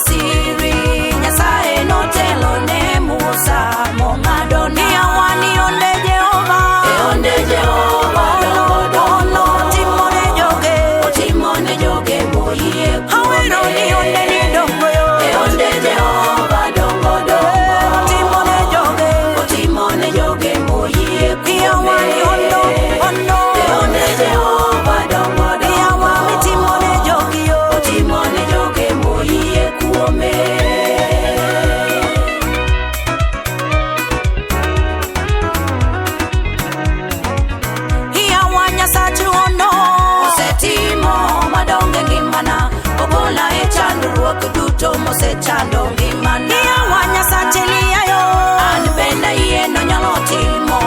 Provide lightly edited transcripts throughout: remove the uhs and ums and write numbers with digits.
Misri, Nyasaye notelo ne Musa mong'ado nam. Iyawani onde Jehova. E onde Jehova dongo dongo. Otimo ne joge. Otimo ne joge moyie Awero ni onde ni dongo yo. E onde Jehova dongo dongo. Otimo ne joge. Otimo ne joge moyie Iyawani ondo ondo. E onde Jehova dongo dongo. Iyawa mitimo ne jogi yo. Otimo ne joge moyie kuome. Iyawa Nyasachu ono. Osetimo madongo e ngimana, ogola e chandruok duto mosechando ngimana. Iyawa Nyasache Eliya yo. An bende yie nonyalo timo,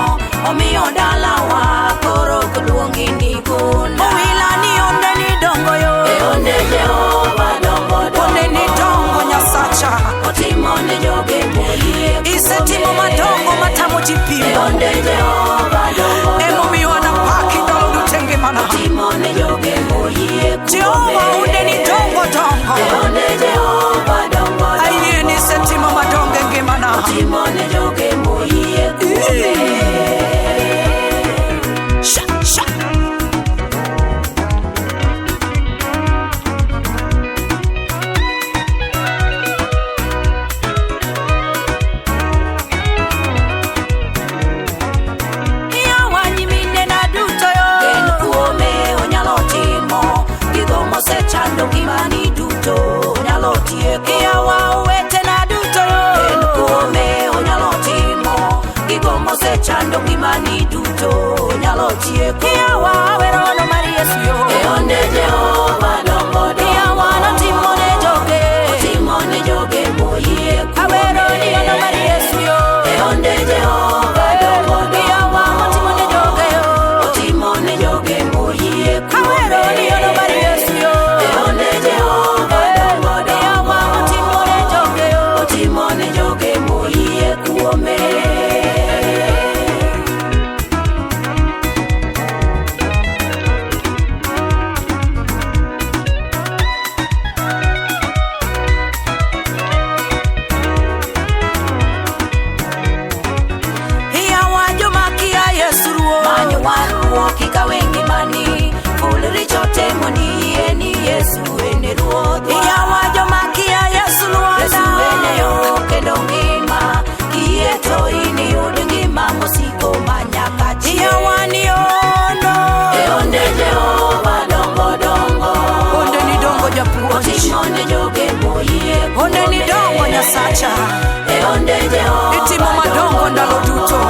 omiyo dalawa koro ok luongi ni gunda. Owila ni onde ni dongo yo. E onde Jehova dongo dongo. Onde ni dongo Nyasacha. Otimo ne joge moyie kuome. Isetimo madongo matamo ji E pimo. onde Jehova dongo dongo. Emomiyo anapaki ndalo duto e ngimana. Otimo ne joge moyie kuome. Jehova onde ni dongo dongo. E onde Jehova dongo dongo. Ayie ni isetimo madongo e ngimana. Otimo ne joge moyie kuome. Sha, sha. Iyawa nyiminena duto yo. Gen kuome onyalo timo gigo mosechando ngimani duto onyalo tieko. Iyawa owetena duto yo. Gen kuome onyalo timo gigo mosechando ngimani duto onyalo tieko. Iyawa awerono mar Yesu yo. E onde Jehova dongo dongo. Iyawa notimo ne joge. Otimo ne joge moyie kuome. Awero ni ono mar Yesu yo. E onde Jehova dongo dongo. Iyawa motimo ne joge yo. Otimo ne joge moyie kuome. Awero ni ono mar Yesu yo. E onde Jehova dongo dongo. Iyawa motimo ne joge yo. Otimo ne joge moyie kuome. Iyawa joma kia Yesu ruoth. Many warruok ikawe ngimani, ful richo temoni yie ni Yesu en e Ruodhwa. Iyawa joma kia Yesu Yesu en e Luanda. yo kendo ngima, kiyie to iniyud ngima mosiko manyaka chieng'. Iyawa ni ono. E onde Jehova dongo dongo. Onde ni dongo japuonj. Otimo ne joge moyie Onde ni kuome. dongo Nyasacha. E onde Jehova Itimo madongo dongo ndalo dongo. duto.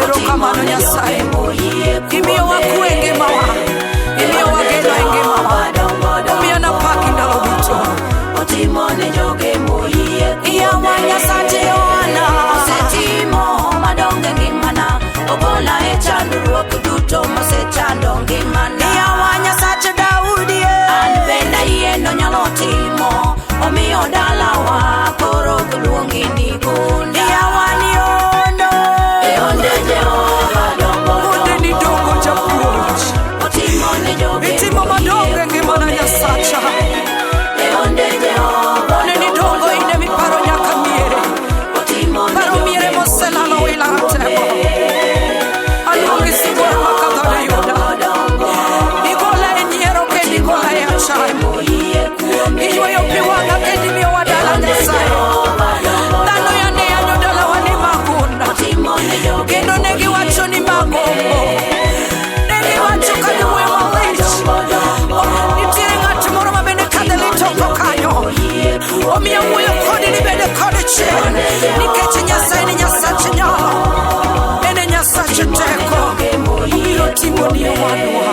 Erokamano Nyasaye. Imiyowa kwe e ngimawa. Imiyowa geno e ngimawa. Omiyo napaki ndalo duto. Iyawa Nyasache Yohana. Osetimo madongo e ngimana, ogola e chandruok duto mosechando ngimana. Iyawa Nyasache Daudi. An bende yie nonyalo timo, omiyo dalawa koro ok luongi ni gunda. Iyawa ni ono. E onde Jehova dongo Onde ni dongo. dongo japuonj. Otimo ne joge Itimo madongo e ngimana Nyasacha. E onde Jehova Onde ni dongo in ema iparo nyaka miere. Otimo ne Paro miere joge moselalo moyie ila ratego. kuome. Aluongi sibuor makadhode Yuda. Igola e nyiero kendo igola e achaya. Iyweyo pi wang'a kendo imiyowa dala Nyasaye. Dhano yande yanyo dalawa ni magunda. Kendo ne giwacho ni magombo. Ne giwacho ka giwuoyo malich. Nitiere ng'at moro ma bende kadhe lit oko kanyo. Omiyo wuoyo kodi ni bende kod chir. Nikech Nyasaye ni Nyasach nyalo. En e Nyasach teko. Obiro timoni owadwa.